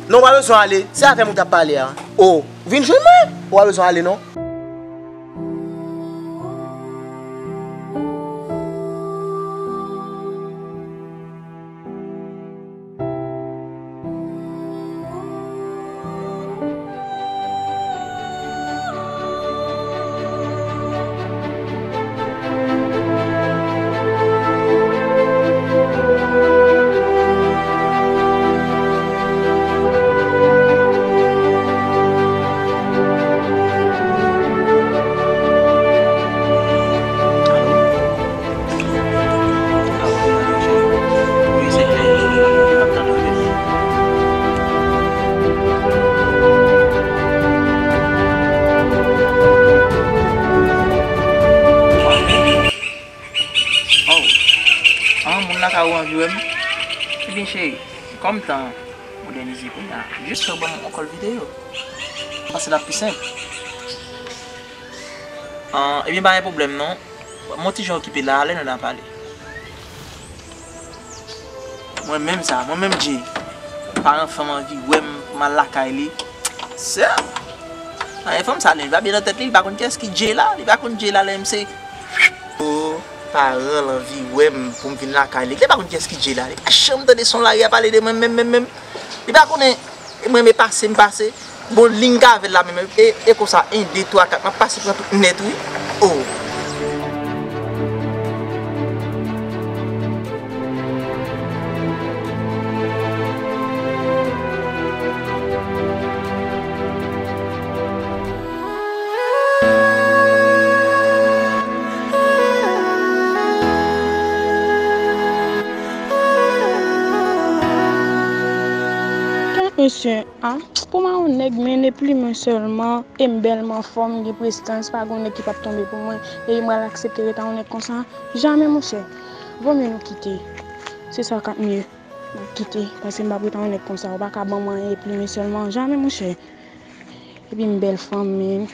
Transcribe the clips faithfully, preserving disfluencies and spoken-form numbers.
Non, w pa bezwen ale. Se avè m ou t ap pale a. O, vin jwenn mwen. Ou pa bezwen ale, non. Oh, ah, moun lakay ou anvi wè m? Ebyen, cheri, kòm tan an modènize kounye a, jis fè w ban m yon kòl videyo. Paske l ap pi senp. Ah, ebyen, pa gen pwoblèm non. Ban m yon ti jan okipe la, lè nou nan pale. Mwen menm sa, mwen menm Jay. Paran fanm anvi wè m pou m al lakay li. Sè! Ay, fanm sa, li pa byen nan tèt li, li pa konn kiyès ki Jay la, li pa konn Jay la, lè m se. O, paran l anvi wè m pou m vin lakay li. Li pa konn kiyès ki Jay la, li pa janm tande son lari a pale de mwen menm, menm, menm. Li pa konnen mwen renmen pase, m pase. Bon, li m ka avè l la menm, e, e konsa, en, de, twa, kat, m ap pase pran tout nèt, wi. O. Kèt mesye, a, pou m a yon nèg, men e pli mwen sèlman, e m bèl, m anfòm, m gen prestans, pa gen yon nèg ki p ap tonbe pou mwen, e m pral aksepte ret a yon nèg konsa? Jamè, monchè. Vomye nou kite. Se sa k ap mye. N ap kite, paske m p ap ret a yon nèg konsa. Ou pa ka ban mwen anyen, e pli mwen sèlman. Jamè, monchè. Epi m bèl fanm, men.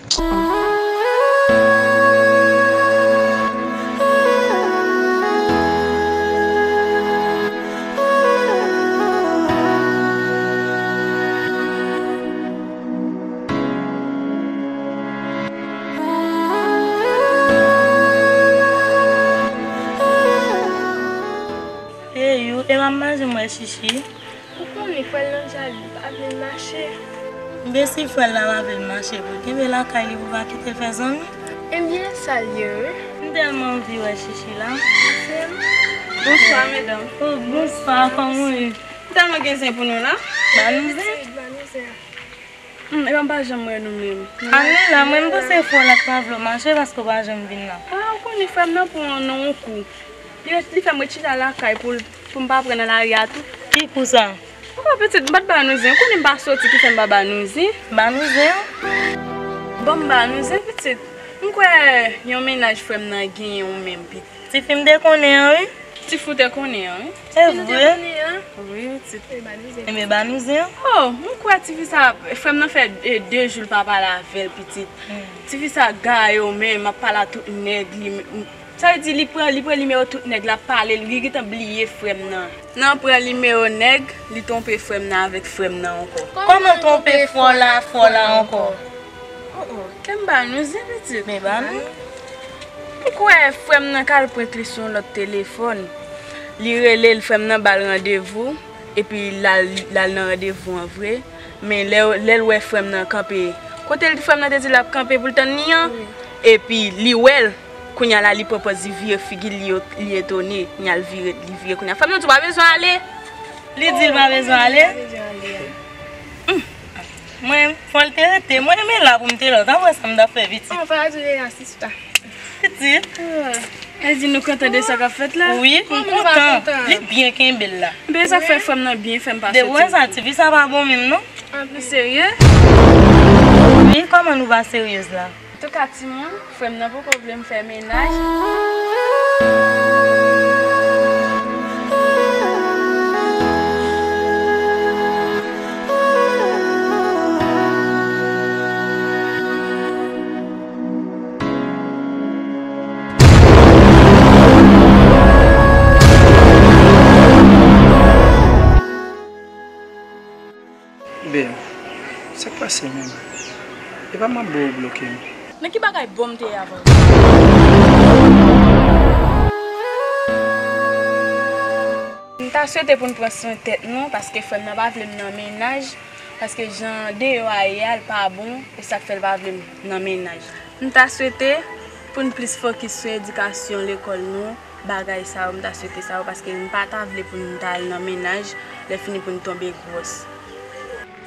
Hey, you, e m ap mache, m wè Chichi. Ou konnen frè l nan jal, li pa vle l mache. Ebyen, si frè l la pa vle l mache, pou l kenbe lakay li, pou l pa kite l fè zanmi. Ebyen, sa l ye, wi. M tèlman anvi wè Chichi la. Bonswa, medam. Oh, bonswa, kòman w ye? M tèlman gen zen pou nou la. Ba nou zen. Ba nou zen. Hmm, epa m pa janm wè nou menm. Ale la, mwen m panse frè w la pa vle w mache paske w pa janm vin la. Ah, ou konnen frè m nan pran non yon kou. Li, li fè m ret chita lakay pou l, pou m pa pran nan lari a tou. Ki kou sa? Papa pitit, m pa t ba nou zen. Ou konnen m pa soti ki fè m pa ba nou zen. Ba nou zen. Ban m ba nou zen, pitit. M kwè yon mennaj frè m nan genyen w menm, pitit. Tifi m te konnen an, wi. Tifi w te konnen an, wi. Se vre? Wi, pitit. Enben, ba nou zen. Oh, m kwè tifi sa, frè m nan fè, e, de jou l pa pale avè l, pitit. Hmm. Tifi sa gaye w menm, ap pale a tout nèg li. Sa vle di li pran, li pran nimewo tout nèg, l ap pale, li gentan bliye frè m nan. Nan pran nimewo nèg, li twonpe frè m nan avèk frè m nan ankò. Kòman twonpe frè w la, frè w la ankò? Oh, oh, kè m ba nou zen, pitit. Men ba nou. M kwè frè m nan k al pran kle sou yon lòt telefòn. Li rele l, frè m nan ba l randevou, epi l al, l al nan randevou an vre. Men lè, lè l wè frè m nan kanpe, kote l, frè m nan te di l ap kanpe pou l tann li an, wi, epi li wè l, kounye a la li pran pòz li vire figi l, li, li etone, kounye a l vire, li vire kounye a. Frè m nan di w pa bezwen ale. Li di l pa bezwen ale? Li pa bezwen ale a. Hmm. Mwen, fò l te rete. Mwen, men la pou m te la. Ou ta wè sa m t ap fè, pitit. Oh, fò l di l la, sista. Pitit. Ah. Sa vle di nou kontan de sa k ap fèt la? Wi, m kontan. Kòman nou pa kontan? Li byen kenbe l la. Ebyen, sa k fè frè m nan byen fè m pa soti. Depi w wè sa, tifi sa pa bon menm, non. An plis serye? Wi, kòman nou pa seryez la? Antouka, timoun, frè m nan poko vle m fè mennaj. Epa m ap ba w bloke m. Nan ki bagay bon m te ye avè w? M ta swete pou n pran swen tèt nou, paske frè m nan pa vle m nan mennaj, paske jan deyò a ye a, l pa bon, e sa k fè l pa vle m nan mennaj. M ta swete pou n plis fokis sou edikasyon lekòl nou, bagay sa yo, m ta swete sa yo, paske m pa ta vle pou n ta al nan mennaj, lè fini pou n tonbe gwòs.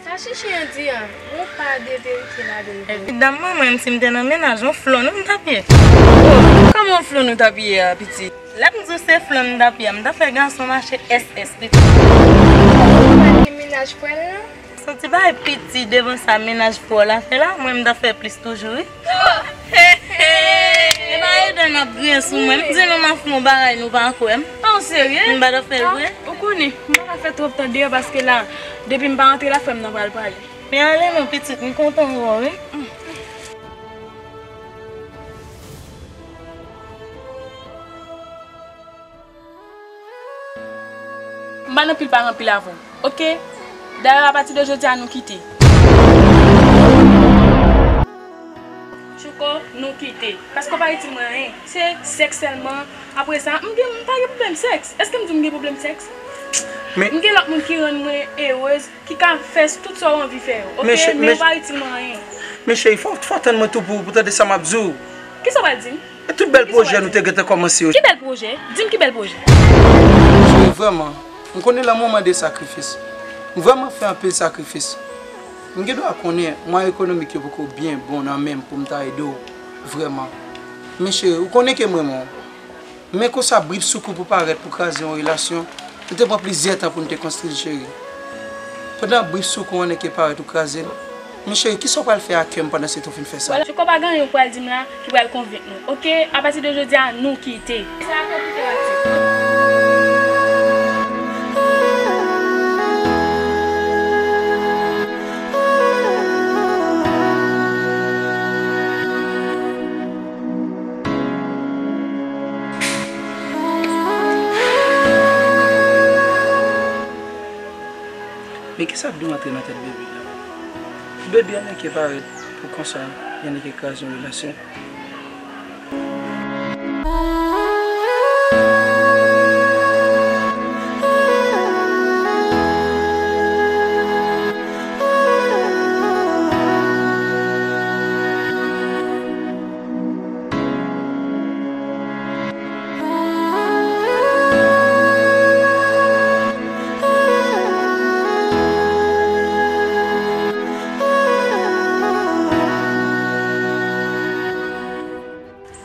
Sa chichi an di an, gon pa de verite ladan l vre. Evidaman, mwen menm si m te nan mennaj, yon flon wi m t ap ye. Oh, kòman yon flon ou t ap ye a, pitit? Lè m di w se flon m t ap ye a, m ta fè gason mache S S, pitit. Ou pa gen mennaj frè l lan? Santi bay piti devan sa mennaj frè w la fè la, mwen m ta fè plis toujou wi. Oh, he, he. E pa Eden ap griyen sou mwen. M di nou m ap fè yon bagay nou pa kwè m. Ah, ou serye? M pa ta fè l vre. Ou konnen, m pa ka fè twòp tan deyò paske la, depi m pa antre la, frè m nan pral pale. Men ale non, pitit, m kontan wè w wi. M pa nan pil pa anpil avè w, oke? Dayè, apati de jodi a, nou kite. Chouko, nou kite. Paske w pa itil mwen anyen. Se sèks sèlman. Apre sa, m gen, m pa gen pwoblèm sèks. Èske m di w m gen pwoblèm sèks? Men m gen lòt moun ki rann mwen erez, ki ka fè tout sa w anvi fè yo, oke? Men w pa itil mwen anyen. Men cheri, fò, fò w tann mwen tou pou, pou w tande sa m ap di w. Kisa w pral di m? E tout bèl pwojè nou te gentan kòmanse yo. Ki bèl pwojè? Di m ki bèl pwojè? Cheri, vrèman, m konnen lanmou mande sakrifis. M vrèman fè anpil sakrifis. M gen dwa konnen mwayen ekonomik yo poko byen bon nan men m pou m ta ede w vrèman. Men cheri, ou konnen ke m renmen w. Men konsa, brip sou kou pou parèt pou kraze yon relasyon, nou te pran plizyè tan pou n te konstwi l, cheri. Pandan brip sou kou an nèk e parèt ou kraze l, men cheri, kisa w pral fè ak kè m pandan se tan w fin fè sa? Vwala, Chouko, pa gen anyen ou pral di m la ki pral konvenk nou, oke? Apati de jodi a, nou kite. Sa a konplike la, ti. Men kisa k dwe antre nan tèt bebe la? Bebe an nèk e parèt pou konsa, li nèk e kraze yon relasyon.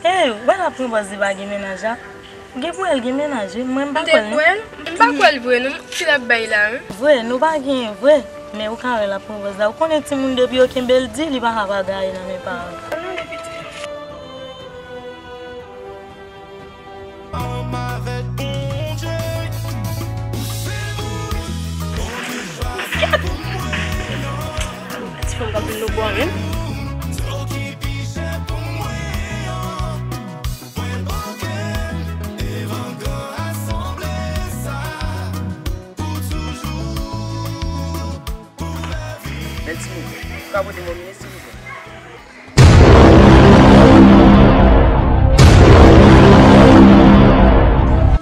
Ey, ou wè l ap pran pòz li pa gen mennaj la? Ou gen pou wè l gen mennaj wi, mwen m pa kwè l non. M te kwè l? M pa kwè l vre non, fi l ap bay la wi. Vre, nou pa genyen vre, men ou ka wè l ap pran pòz la. Ou konnen timoun depi yo kenbe l di, li pa ka pa gaye nan men paran l. Ti fanm pa vin nou bò menm. Men timoun, ou ka pote mwen vini silvouplè?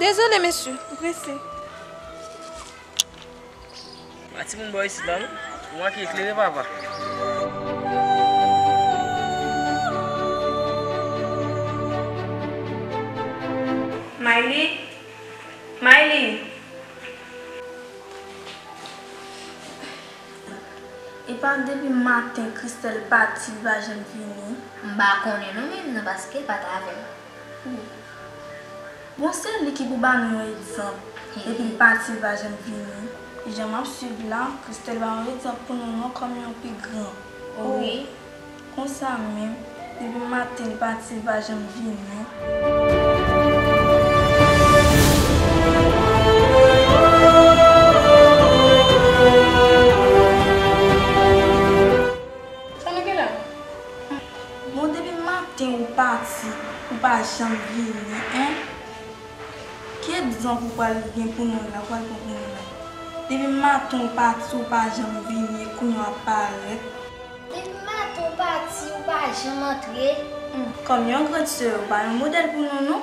Dezole, mesye, m prese. Pa timoun bò isit la non. Ou manke eklere, papa. Mayli? Mayli? Epa depi maten Christelle pati, li pa janm vini. M pa konnen non, men nan paske l pa t avè m. Bon, se li ki pou ba nou yon egzanp. Depi l pati, li pa janm vini. Jan m ap swiv la, Christelle ba yon egzanp pou nou non, kòm yon pi gran. Wi. Konsa menm, depi maten l pati, l pa janm vini. Sa nou gen la? Bon, depi maten ou pati, ou pa janm vini, en? Ki egzanp ou pral gen pou nou la, ou pral pran pou nou la? Depi maten ou pati, ou pa janm vini, e kounye a w ap parèt. Depi maten ou pati, Jan m antre. Kòm yon grann sè, ou pa yon modèl pou nou, non?